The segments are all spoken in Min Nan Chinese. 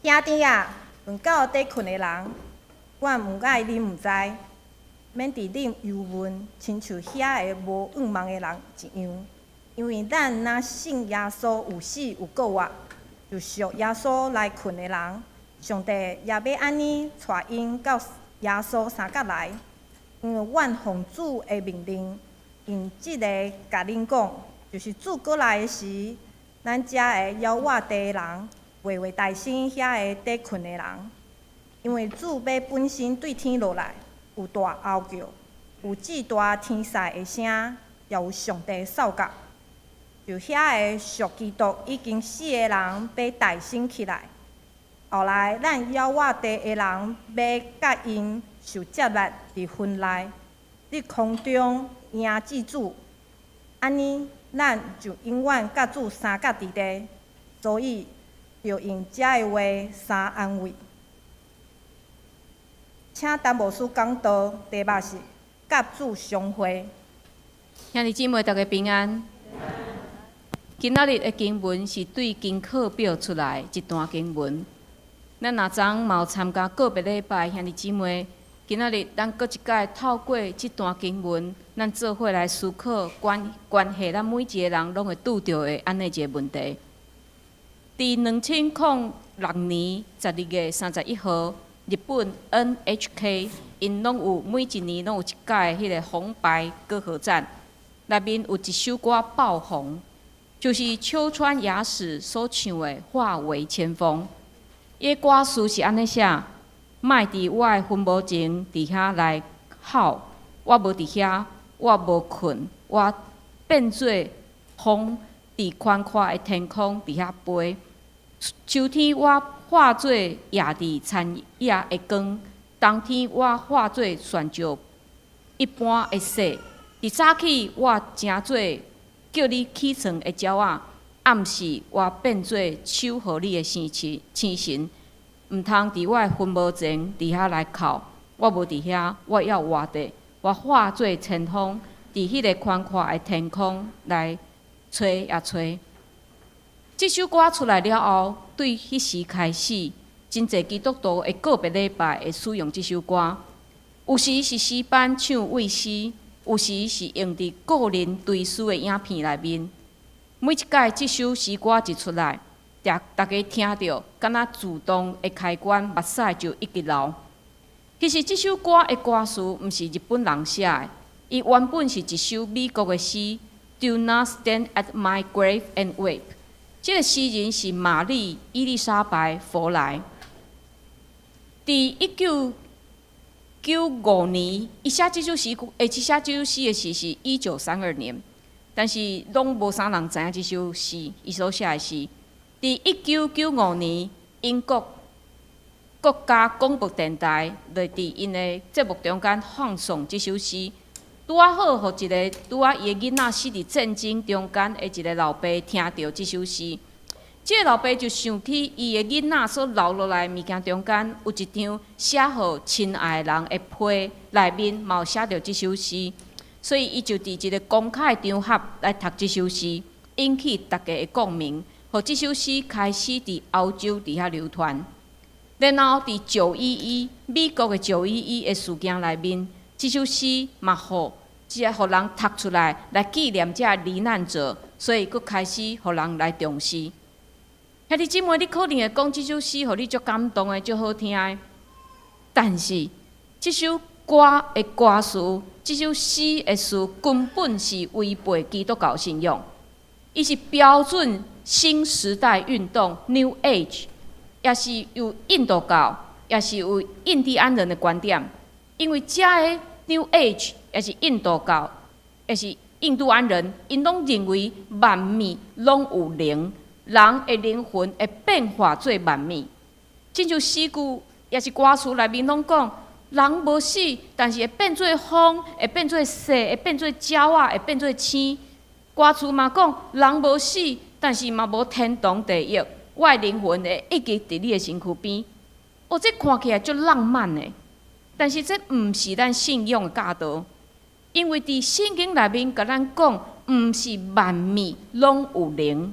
兄弟啊，論到佇睏的人，我毋愛恁毋知，免佇恁憂悶，親像遐个無盼望的人一樣。因為咱若信耶穌有死有閣活，就屬耶穌來睏的人，上帝也欲按呢帶𪜶佮耶穌相佮來。因為阮奉主的命令，用這个共恁講，就是主閣來的時，咱遮个猶活著的人，袂會代先遐个佇睏的人。因為主欲本身對天落來，有大吼叫，有至大天使的聲，也有上帝的哨角。就遐个屬基督已經死的人，欲代先起來。後來，咱猶活著的人，欲佮𪜶受接納佇雲內，佇空中迎接主。按呢，咱就永遠佮主相佮佇地。所以，著用這个話相安慰。請陳牧師講道，題目是佮主相會。兄弟姊妹，大家平安。今仔日的經文是對經課表出來一段經文。咱若昨嘛有參加告別禮拜，兄弟姊妹，今仔日咱閣一擺透過這段經文，咱做伙來思考關係咱每一个人攏會拄著的按呢一个問題。佇2006年12月31號，日本 NHK 𪜶攏有每一年攏有一屆彼个紅白歌合戰，內面有一首歌爆紅，就是秋川雅史所唱的《化為千風》。伊的歌詞是按呢寫：莫佇我的墳墓前佇遐來哭，我無佇遐，我無睏，我變做風，佇寬闊的天空佇遐飛。秋天我化做夜佇田野的光，冬天我化做旋石一般的雪。佇早起我成做叫你起床的鳥仔，暗時我變做守護你的星星星神。毋通佇我的墳墓前佇遐來哭，我無佇遐，我猶活著，我化做千風，佇彼个寬闊的天空來吹啊吹。這首歌出來了後，對彼時開始，真濟基督徒的告別禮拜會使用這首歌。有時是詩班唱慰詩，有時是用佇個人追思的影片內面。每一擺這首詩歌一出來，逐家聽著，敢若自動的開關，目屎就一直流。其實這首歌的歌詞毋是日本人寫的，伊原本是一首美國的詩，Do not stand at my grave and weep。這个詩人是瑪麗·伊麗莎白·弗萊。佇1995年，伊寫這首詩，寫這首詩的時是1932年，但是攏無啥人知影這首詩，伊所寫的詩。佇1995年，英國國家廣播電臺就佇𪜶的節目中間放送這首詩，拄仔好，予一个拄仔伊的囡仔死佇戰爭中間的一个老爸聽著這首詩。這个老爸就想起伊的囡仔所留落來的物件中間，有一張寫予親愛的人的批，內面嘛有寫著這首詩，所以伊就佇一个公開場合來讀這首詩，引起大家的共鳴，予這首詩開始佇歐洲佇遐流傳。然後佇九一一美國的九一一的事件內面，這首詩嘛，予這予人讀出來，來紀念這罹難者，所以閣開始予人來重視。兄弟姊妹，你可能會講這首詩予你足感動的，足好聽的，但是這首歌的歌詞，這首詩的詞根本是違背基督教信仰，伊是標準新時代運動（New Age），也是有印度教，也是有印第安人的觀點。因為遮个 New Age 也是印度教，也是印度安人，𪜶攏認為萬物攏有靈，人的靈魂會變化做萬物。親像詩句，也是歌詞內面攏講，人無死，但是會變做風，會變做雪，會變做鳥仔，會變做星。歌詞嘛講，人無死，但是嘛無天堂地獄。我的靈魂會一直佇你的身軀邊。哦，這看起來足浪漫的，但是這毋是咱信仰的教導，因為佇聖經內面共咱講，毋是萬物攏有靈，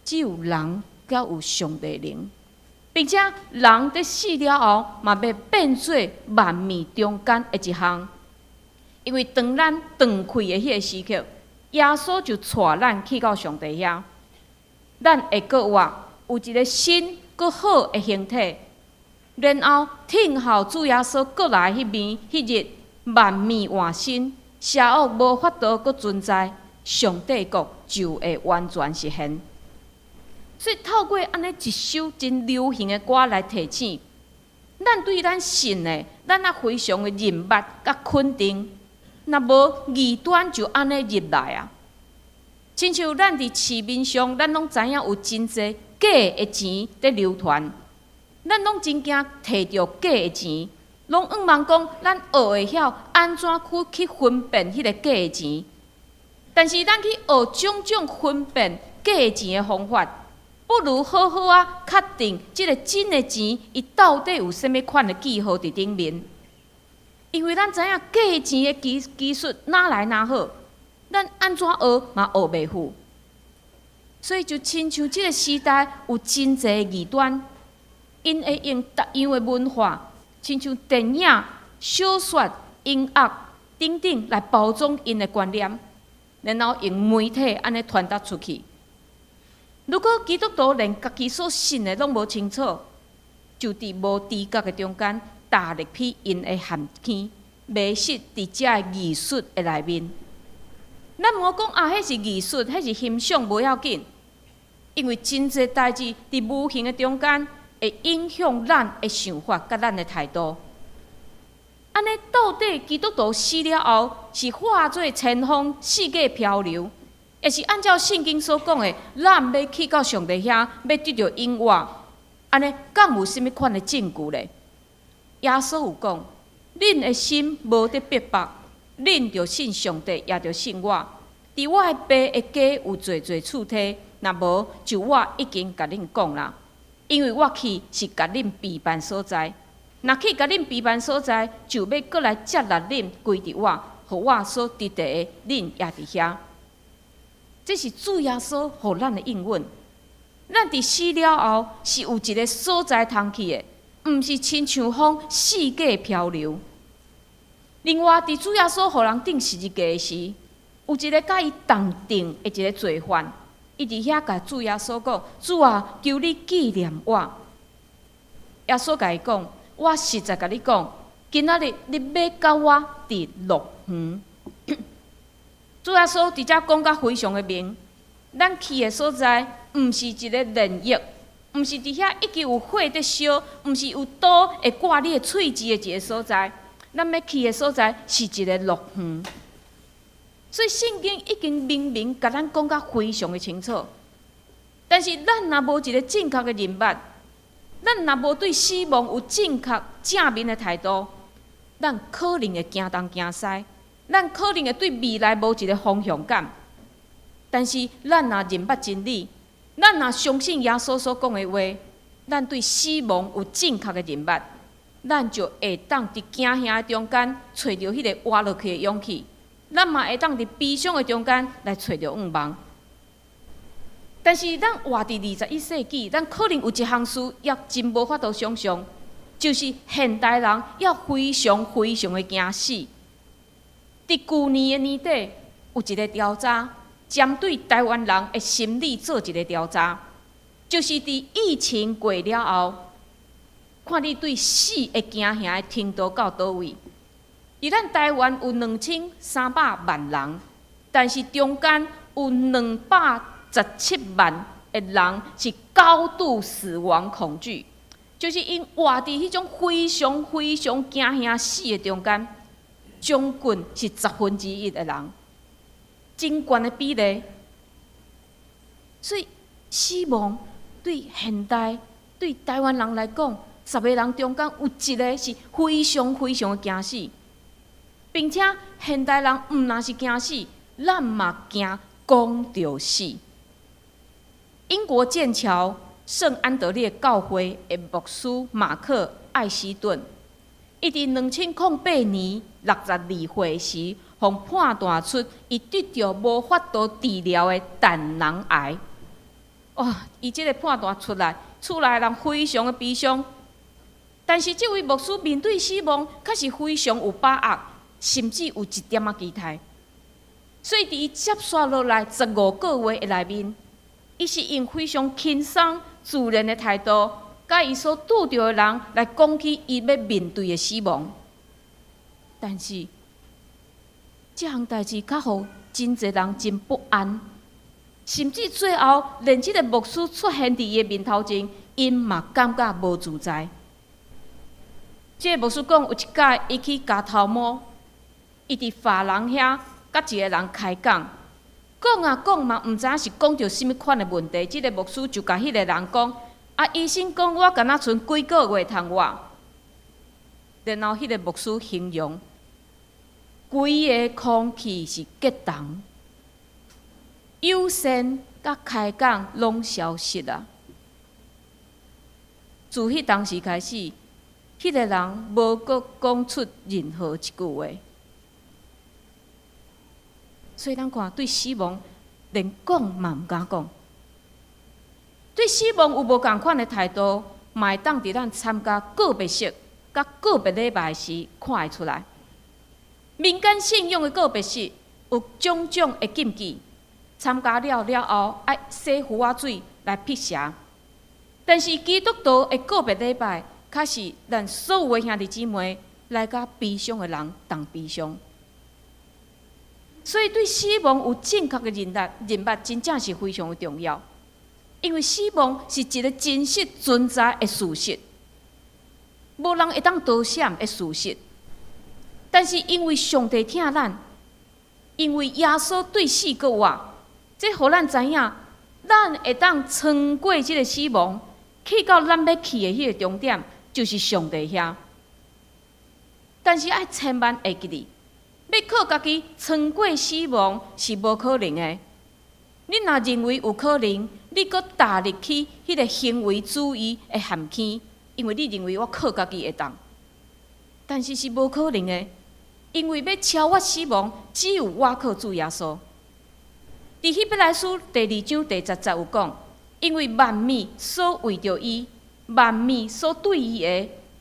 只有人才有上帝靈。並且人佇死了後，嘛欲變做萬物中間的一項。因為當咱斷氣的彼个時刻，耶穌就帶咱去到上帝遐，咱會閣活，有一个新閣好的形體，然後聽候主耶穌閣來彼面，彼日萬物換新，邪惡無法度閣存在，上帝國就會完全實現。所以透過按呢一首真流行的歌來提醒，咱對咱信的，咱也非常的認捌佮肯定，若無異端就按呢入來啊。親像咱佇市面上，咱攏知影有真濟假的錢佇流傳，咱攏真驚提著假的錢，攏向望講咱學會曉按怎去分辨彼个假的錢。但是咱去學種種分辨假的錢的方法，不如好好仔確定這个真的錢，伊到底有啥物款的記號佇頂面。因為咱知影假錢的技術哪來哪好，咱按怎學嘛學袂赴。所以就親像這个時代有真濟異端，𪜶會用逐樣的文化，親像電影、小說、音樂等等來包裝𪜶的觀念，然後用媒體按呢傳達出去。如果基督徒連家己所信的攏無清楚，就佇無知覺的中間踏入去𪜶的陷坑，迷失佇這个藝術的內面。咱毋好講啊，彼是藝術，彼是欣賞，無要緊。因為真濟代誌佇無形的中間會影響咱的想法佮咱的態度。按呢，到底基督徒死了後是化做千風四界漂流，抑是按照聖經所講的，咱欲去到上帝遐，欲得著永活？按呢，敢有啥物款的證據咧？耶穌有講：恁的心無得逼迫，恁著信上帝，也著信我。佇我的爸的家有濟濟厝梯，若無，就我已經共恁講啦。因為我去是共恁備辦所在，若去共恁備辦所在，就欲閣來接納恁歸佇我，予我所佇的，恁也佇遐。這是主耶穌予咱的應允。咱佇死了後是有一个所在通去的，毋是親像風四界漂流。另外，佇主耶穌予人釘十字架的時，有一个佮伊同釘的一个罪犯，伊佇遐共主耶穌講：主啊，求你紀念我。耶穌共伊講：我實在共你講，今仔日你欲佮我佇樂園。主耶穌佇遮講甲非常的明，咱去的所在，毋是一个煉獄，毋是佇遐一直有火佇燒，毋是有刀會割你的喙舌的一个所在。咱欲去的所在是一个樂園。所以聖經已經明明共咱講甲非常的清楚。但是咱若無一个正確的認捌，咱若無對死亡有正確正面的態度，咱可能會驚東驚西，咱可能會對未來無一个方向感。但是咱若認捌真理，咱若相信耶穌所講的話，咱對死亡有正確的認捌，咱就會當佇驚嚇的中間揣著彼个活落去的勇氣。咱嘛會當佇悲傷的中間來揣著向望。但是咱活佇21世紀，咱可能有一項事也真無法度想象，就是現代人猶非常非常的驚死。佇舊年的年底，有一个調查，針對台灣人的心理做一个調查，就是佇疫情過了後，看你對死的驚嚇的程度到佗位。佇咱台灣有2300萬人，但是中間有217萬的人是高度死亡恐懼，就是𪜶活佇彼種非常非常驚嚇死的中間，將近是1/10的人，真懸的比例。所以死亡對現代對台灣人來講，十个人中間有一个是非常非常的驚死，並且現代人毋但是驚死，咱嘛驚講著死。英國劍橋聖安德烈教會的牧師馬克艾希頓，伊佇2008年62歲時，予判斷出伊得著無法度治療的膽囊癌。哇！伊這个判斷出來，厝內人非常的悲傷。但是這位牧師面對死亡，確實非常有把握，甚至有一點仔期待。所以佇伊接紲落來15個月的內面，伊是用非常輕鬆自然的態度，佮伊所拄著的人來講起伊欲面對的死亡。但是，這項代誌較予真濟人真不安，甚至最後連這個牧師出現佇伊的面頭前，𪜶嘛感覺無自在。這個牧師講，有一擺伊去剪頭毛，伊佇髮廊遐佮一个人開講，講啊講嘛，毋知影是講著啥物款的問題。這個牧師就共彼个人講：啊，醫生講我敢若賰幾個月通活。然後彼個牧師形容，規个空氣是激動，友善佮開講攏消失啊。自彼當時開始，彼個人無閣講出任何一句話。所以咱看，對死亡連講嘛毋敢講。對死亡有無仝款的態度，嘛會當佇咱參加告別式佮告別禮拜時看會出來。民間信仰的告別式有種種的禁忌，參加了了後愛洗符仔水來辟邪。但是基督徒的告別禮拜，較是咱所有的兄弟姊妹來佮悲傷的人同悲傷。所以對死亡有正確的認捌，真正是非常的重要。因為死亡是一個真實存在的事實，無人會當逃閃的事實。但是因為上帝疼咱，因為耶穌對死閣活，這予咱知影，咱會當穿過這个死亡，去到咱欲去的彼个終點，就是上帝遐。但是愛千萬會記得，欲靠家己穿過死亡是無可能的。你若認為有可能，你閣踏入去彼个行為主義的陷坑，因為你認為我靠家己會當，但是是無可能的，因為欲超越死亡，只有倚靠主耶穌。佇希伯來書第二章第十節有講，因為萬物所為著伊，萬物所對伊的，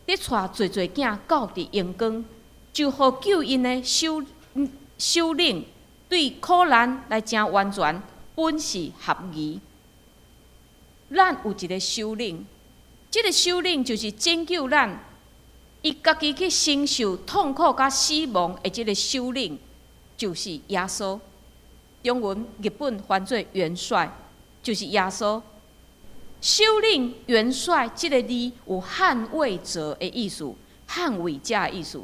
咧帶濟濟囝到佇榮光，就予救𪜶的首領對苦難來成完全，本是合宜。咱有一个首領，這个首領就是拯救咱，伊家己去承受痛苦佮死亡的這个首領，就是耶穌。中文譯本翻做元帥，就是耶穌。首領元帥這个字有捍衛者的意思，捍衛者的意思。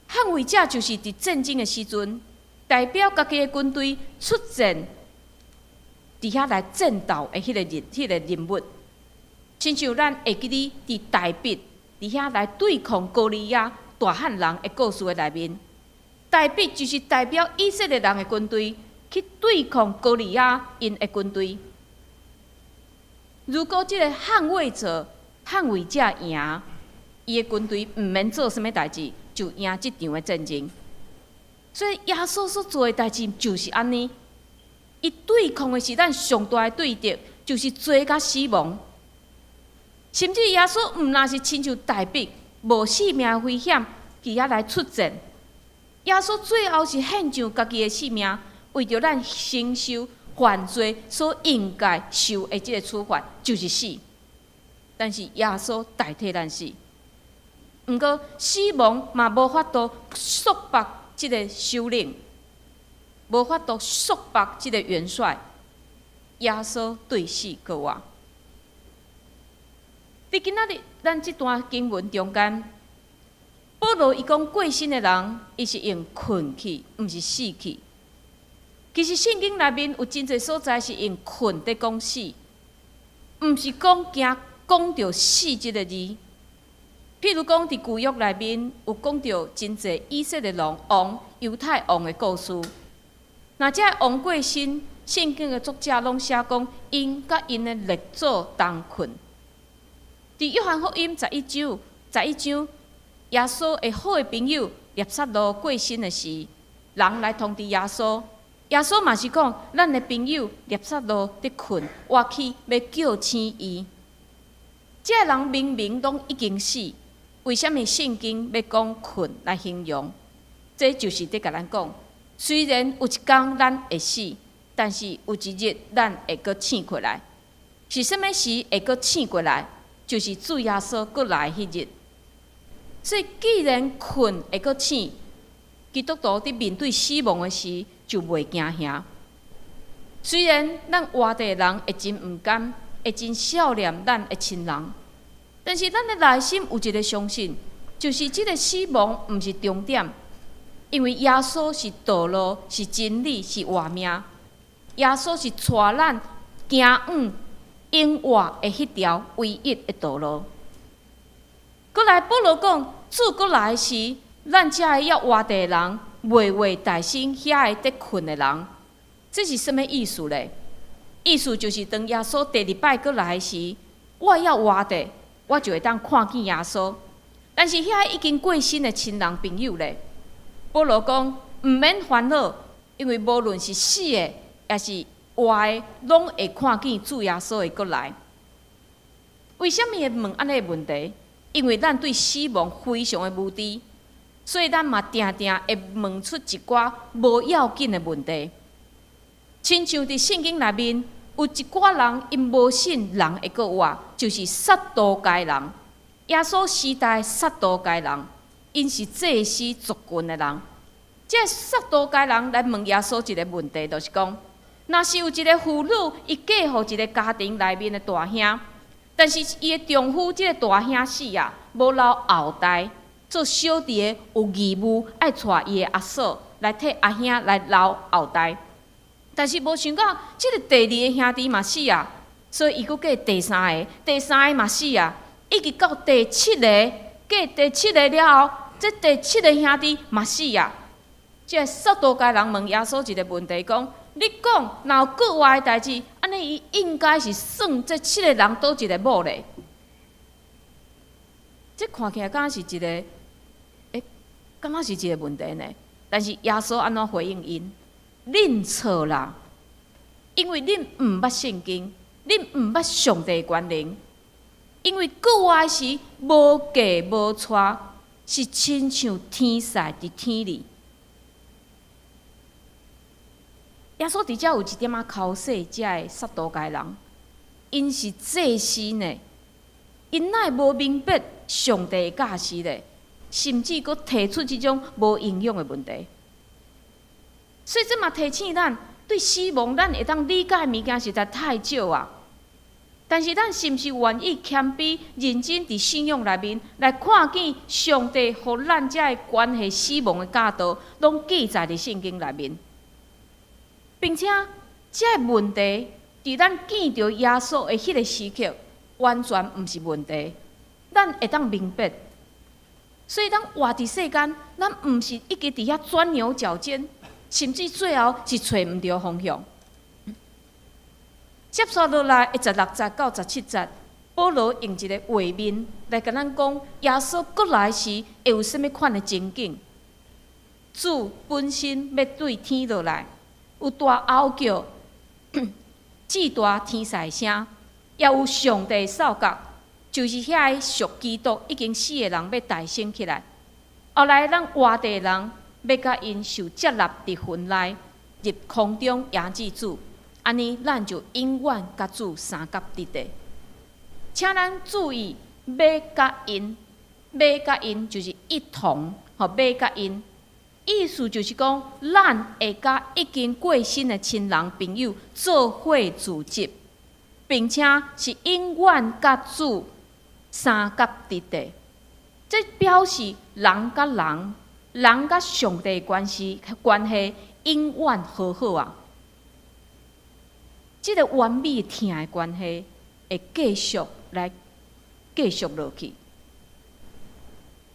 捍衛者就是佇戰爭的時陣，代表家己的軍隊出戰，佇遐來戰鬥的彼个人，彼个人物。親像咱會記得佇大衛佇遐來對抗歌利亞大漢人的故事的內面，大衛就是代表以色列人的軍隊去對抗歌利亞𪜶的軍隊。如果這个捍衛者、捍衛者贏，伊的軍隊毋免做啥物代誌，就贏這場的戰爭。所以耶穌所做的代誌就是按呢，伊對抗的是咱上大的對敵，就是罪佮死亡。甚至耶穌毋但是親像大衛冒性命危險，佇遐來出戰。耶穌最後是獻上家己的性命，為著咱承受犯罪所應該受的這个處罰，就是死。但是耶穌代替咱死，毋過死亡嘛無法度束縛這个首領，無法度束縛這个元帥。耶穌對死閣活。佇今仔日咱這段經文中間，保羅伊講過身的人，伊是用睏去，毋是死去。其實聖經內面有真濟所在是用睏佇講死，毋是講驚講著死這个字。譬如講佇舊約內面有講著真濟以色列王、猶太王的故事。若這王過身，聖經的作者攏寫講，𪜶佮𪜶的列祖同睏。佇約翰福音十一章，十一章，耶穌的好的朋友拉撒路過身的時，人來通知耶穌，耶穌嘛是講，咱的朋友拉撒路佇睏，我去欲叫醒伊。這个人明明攏已經死，為啥物聖經欲講睏來形容？這就是佇共咱講，雖然有一工咱會死，但是有一日咱會閣醒過來。是啥物時會閣醒過來？就是主耶穌閣來彼日。所以既然睏會閣醒，基督徒佇面對死亡的時就袂驚嚇。雖然咱活著的人會真毋甘，會真想念咱的親人，但是咱的內心有一个相信，就是這个死亡毋是終點，因為耶穌是道路、是真理、是活命。耶穌是帶咱行往永活的彼條唯一的道路。閣來，保羅講，主閣來時，咱這个猶活著的人，袂會代先遐个佇睏的人。這是啥物意思咧？意思就是當耶穌第二擺閣來時，我猶活著，我就會當看見耶穌。但是遐已經過身的親人朋友咧，保羅講毋免煩惱，因為無論是死的，抑是活的，攏會看見主耶穌會閣來。為啥物會問按呢个問題？因為咱對死亡非常的無知，所以咱嘛定定會問出一寡無要緊的問題。親像佇聖經內面有一寡人，𪜶無信人會閣活，就是撒都該人。耶穌時代撒都該人，𪜶是祭司族群的人。這撒都該人來問耶穌一个問題，就是講，若是有一个婦女，伊嫁予一个家庭內面的大兄，但是伊的丈夫這个大兄死啊，無留後代，做小弟的有義務愛娶伊的阿嫂來替阿兄來留後代。但是無想到，這个第二个兄弟嘛死啊，所以伊閣嫁第三个，第三个嘛死啊，一直到第七个，嫁第七个了後，這第七个兄弟嘛死啊。這个撒都該人問耶穌一个問題，講：你講若有閣活的代誌，按呢伊應該是算這七个人佗一个某咧？這看起來敢若是一个，敢若是一个問題呢？但是耶穌按怎回應𪜶？恁錯啦，因為恁毋捌聖經，恁毋捌上帝權能，因為閣活時無嫁無娶，是親像天使佇天裡。耶穌佇遮有一點仔剾洗遮个撒都該人，𪜶是祭司呢，𪜶哪會無明白上帝的教示咧？甚至閣提出這種無營養的問題。所以這嘛提醒咱，對死亡，咱會當理解的物件實在太少啊。但是咱是毋是願意謙卑、認真佇信仰內面來看見上帝予咱遮个關係死亡的教導，攏記載佇聖經內面，並且這个問題佇咱見著耶穌的彼个時刻，完全毋是問題，咱會當明白。所以咱活佇世間，咱毋是一直佇遐鑽牛角尖，甚至最後是揣毋著方向。接續落來，十六節到十七節，保羅用一个畫面來共咱講，耶穌閣來時會有啥物款的情景。主本身欲對天落來，有大吼叫、至大天使聲，也有上帝哨角，就是遐个屬基督已經死的人欲代先起來。後來咱活著的人，欲共𪜶受接納佇雲內，入空中迎接主，按呢咱就永遠佮主相佮佇咧。請咱注意，欲佮𪜶，欲佮𪜶就是一同，吼，欲佮𪜶，意思就是講，咱會佮已經過身的親人朋友做伙聚集，並且是永遠佮主相佮佇咧。這表示人佮人，人佮上帝關係永遠和好啊！這个完美疼的關係會繼續來繼續落去。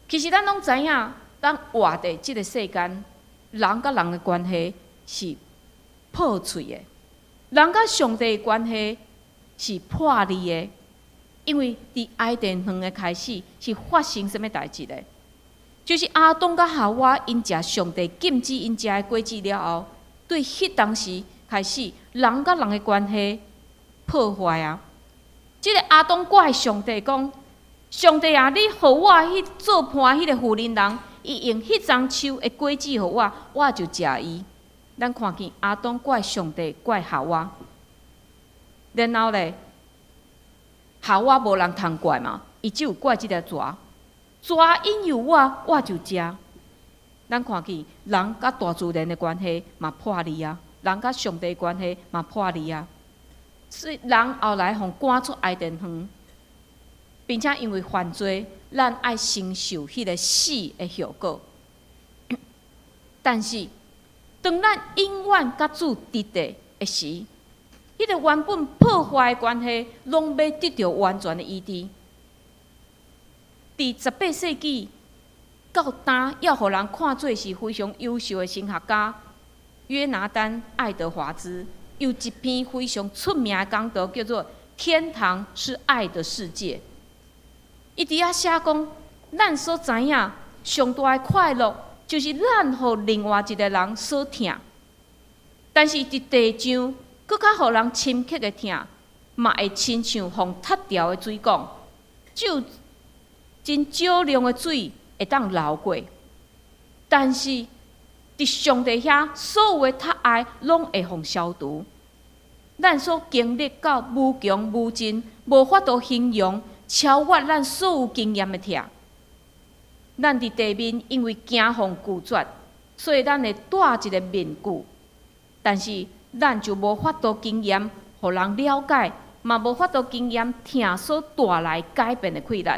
其實咱攏知影，咱活佇這个世間，人佮人的關係是破碎的，人佮上帝的關係是破裂的。因為佇伊甸園的開始是發生啥物代誌咧？就是亞當佮夏娃𪜶食上帝禁止𪜶食的果子了後，對彼當時開始，人佮人的關係破壞啊！這个亞當怪上帝講：上帝啊，你予我彼做伴彼个婦人人，伊用彼欉樹的果子予我，我就食伊。咱看見亞當怪上帝，怪夏娃，然後咧，夏娃無人通怪嘛，伊只有怪這个蛇。蛇引誘我，我就食。咱看見人佮大自然的關係嘛破裂啊，人佮上帝關係嘛破裂啊。所以人後來予趕出伊甸園，並且因為犯罪，咱愛承受彼个死的後果。但是，當咱永遠佮主佇佇的時，彼个原本破壞的關係，攏欲得著完全的醫治。佇18世紀到今，猶予人看做是非常優秀的神學家約拿丹·愛德華茲，有一篇非常出名的講道，叫做《天堂是愛的世界》。伊佇遐寫講，咱所知影上大的快樂，就是咱予另外一个人所疼。但是佇地上，閣較予人深刻的疼，嘛會親像予踢掉的水管，只有真少量的水會當流過。但是佇上帝遐，所有的窒礙攏會予消除。咱所經歷到無窮無盡、無法度形容、超越咱所有經驗的疼。咱佇地面因為驚予拒絕，所以咱會戴一个面具。但是咱就無法度經驗，予人了解，嘛無法度經驗疼所帶來改變的氣力。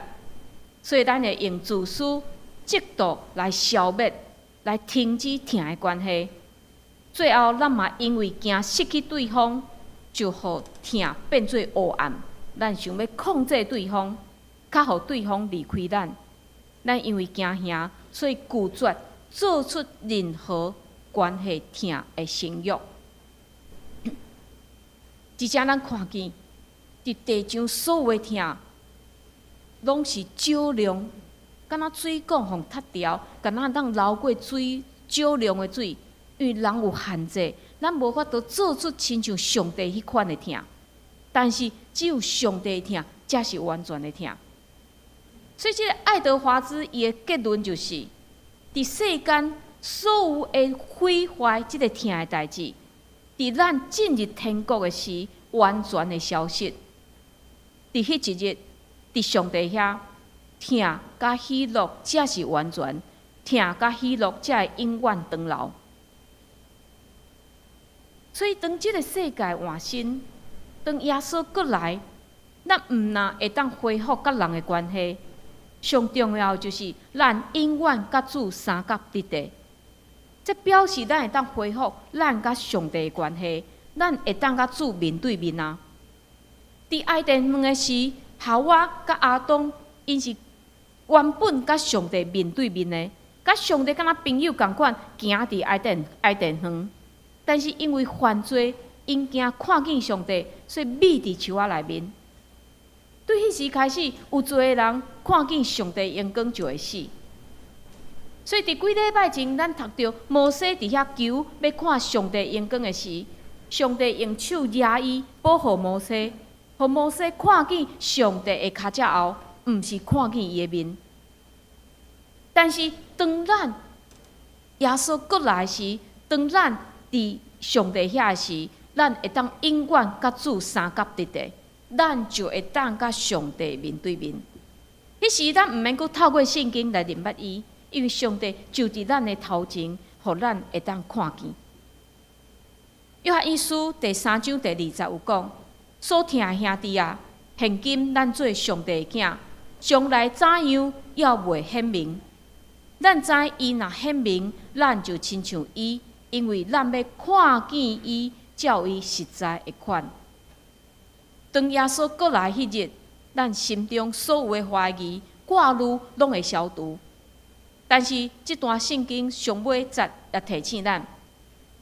所以咱會用自私、嫉妒來消滅、來停止疼的關係。最後，咱嘛因為驚失去對方，就予疼變做黑暗。咱想欲控制對方，較予對方離開咱。咱因為驚嚇，所以拒絕做出任何關係疼的承諾。而且咱看見，佇地上所有的疼，攏是少量，敢若水管予踢掉，敢若當流過水少量的水，因為人有限制，咱無法度做出親像上帝彼款的疼。但是只有上帝的疼，才是完全的疼。所以，這个愛德華茲伊的結論就是：佇世間所有會毀壞這个疼的代誌，佇咱進入天國的時，完全會消失。佇彼一日，佇上帝遐，疼佮喜樂才是完全，疼佮喜樂才會永遠長留。所以，當這个世界換新，當耶穌閣來，咱毋但會當恢復佮人的關係，上重要就是咱永遠佮主相佮佇佇。這表示咱會當恢復咱佮上帝的關係，咱會當佮主面對面啊！佇伊甸園的時，夏娃佮亞當，𪜶是原本佮上帝面對面的，佮上帝敢若朋友仝款，行佇伊甸園。但是因為犯罪，𪜶驚看見上帝，所以覕佇樹仔內面。對彼時開始，有罪的人看見上帝榮光就會死。所以佇幾禮拜前，咱讀著摩西佇遐求欲看上帝榮光的時，上帝用手掠伊保護摩西，予摩西看見上帝的跤脊後，毋是看見伊的面。但是當咱耶穌閣來時，當咱佇上帝遐時，咱會當永遠佮主相佮佇佇，咱就會當佮上帝面對面。彼時咱毋免閣透過聖經來認捌伊，因為上帝就佇咱的頭前，予咱會當看見。約翰一書第三章第二節有講：所疼的兄弟啊，現今咱做上帝的囝，將來怎樣猶未顯明。咱知伊若顯明，咱就親像伊，因為咱欲看見伊，照伊實在的款。當耶穌閣來彼日，咱心中所有的懷疑、掛慮攏會消除。但是這段聖經上尾節也提醒咱：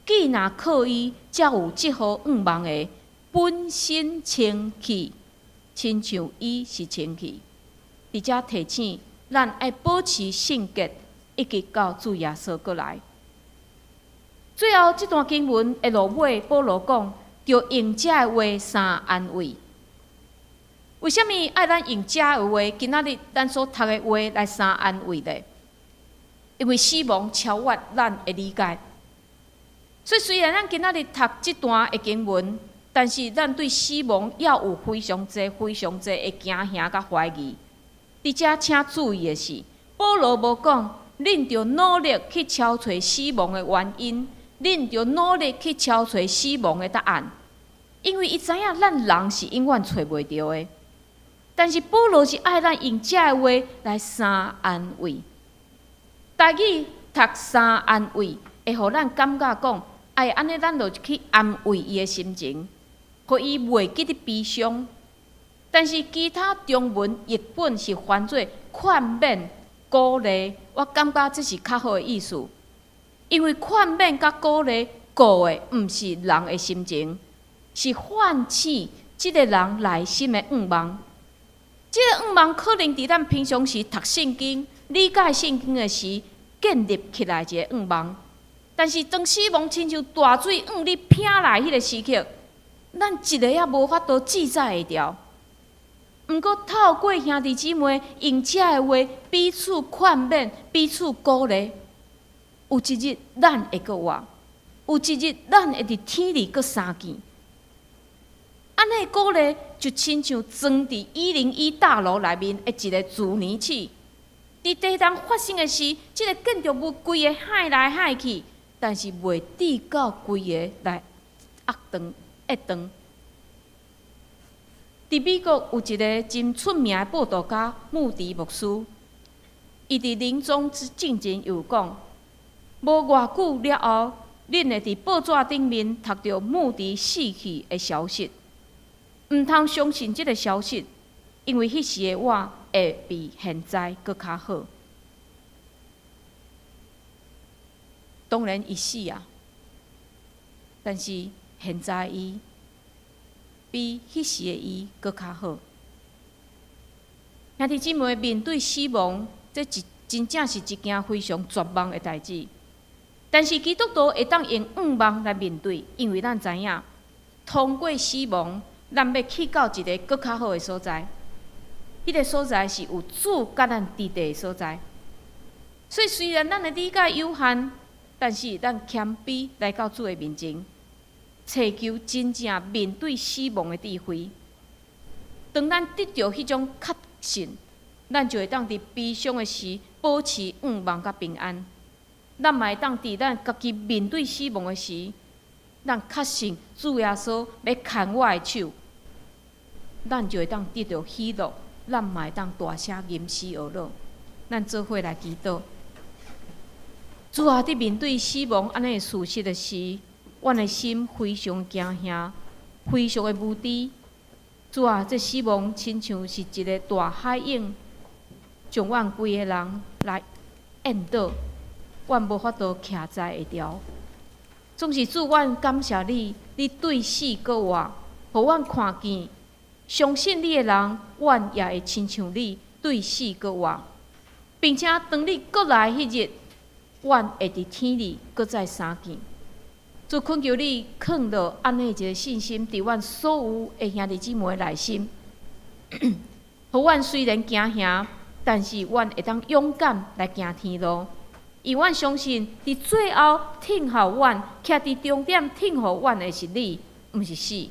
既若靠伊，才有這號向望的，本身清氣，親像伊是清氣。佇遮提醒咱愛保持聖潔，一直到主耶穌閣來。最後，這段經文的落尾，保羅講，著用這个話相安慰。為啥物愛咱用這个話？今仔日咱所讀的話來相安慰咧？因為死亡超越咱的理解。所以雖然咱今仔日讀這段的經文，但是咱對死亡猶有非常濟、非常濟的驚嚇佮懷疑。佇遮請注意的是，保羅無講，恁著努力去搜揣死亡的原因，恁著努力去搜揣死亡的答案，因為伊知影咱人是永遠揣袂著的。但是保羅是愛咱用這个話來相安慰。台語讀相安慰，會予咱感覺講，哎，按呢咱就去安慰伊的心情，予伊袂記得悲傷。但是其他中文譯本是翻做勸勉、鼓勵，我感覺這是較好的意思。因為勸勉佮鼓勵顧的毋是人的心情，是喚醒這个人內心的願望。這个願望可能佇咱平常時讀聖經、理解聖經的時建立起來一个願望。但是當死亡親像大水向你拚來彼个時刻，咱一个也無法度記載會牢。毋過透過兄弟姊妹用這个話彼此勸勉、彼此鼓勵，有一日咱會閣活，有一日咱會佇天裡閣相見。按呢鼓勵就親像裝佇101大樓內面的一个儲能器。佇地震發生的時，這个建築物規个晃來晃去，但是袂致到規个來壓斷、壓斷。佇美國有一个真出名的佈道家穆迪牧師，伊佇臨終之前有講，無偌久了後，恁會佇報紙頂面讀著穆迪死去的消息。毋通相信這个消息，因為彼時的我會比現在閣較好。當然伊死啊，但是現在伊比彼時的伊閣較好。兄弟姊妹，面對死亡，這一真正是一件非常絕望的代誌。但是基督徒會當用盼望來面對，因為咱知影，通過死亡，咱欲去到一个閣較好的所在。彼个所在是有主佮咱佇的所在。所以雖然咱的理解有限，但是咱謙卑來到主的面前，尋求真正面對死亡的智慧。當咱得著彼種確信，咱就會當佇悲傷的時保持盼望佮平安。咱嘛會當佇咱家己面對死亡的時，咱確信主耶穌欲牽我的手，咱就會當得著喜樂。咱嘛會當大聲吟詩學樂。咱做伙來祈禱。主啊，佇面對死亡按呢的事實的時，阮的心非常驚嚇，非常的無知。主啊，這死亡親像是一个大海湧，將阮規个人來淹倒，阮無法度徛在會牢。總是主，阮感謝你，你對死閣活，予阮看見，相信你的人，阮也會親像你對死閣活，並且當你閣來彼日，阮會佇天裡閣再相見。主懇求你，囥落按呢一个信心，佇阮所有的兄弟姊妹內心，予阮雖然驚嚇，但是阮會當勇敢來行天路，因阮相信，佇最後等候阮，徛佇終點等候阮的是你，毋是死。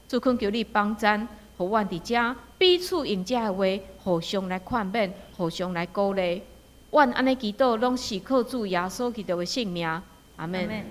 主懇求你幫贊，予阮佇遮彼此用這个話，互相來勸勉，互相來鼓勵。阮按呢祈禱，攏是靠主耶穌基督的聖名。阿們。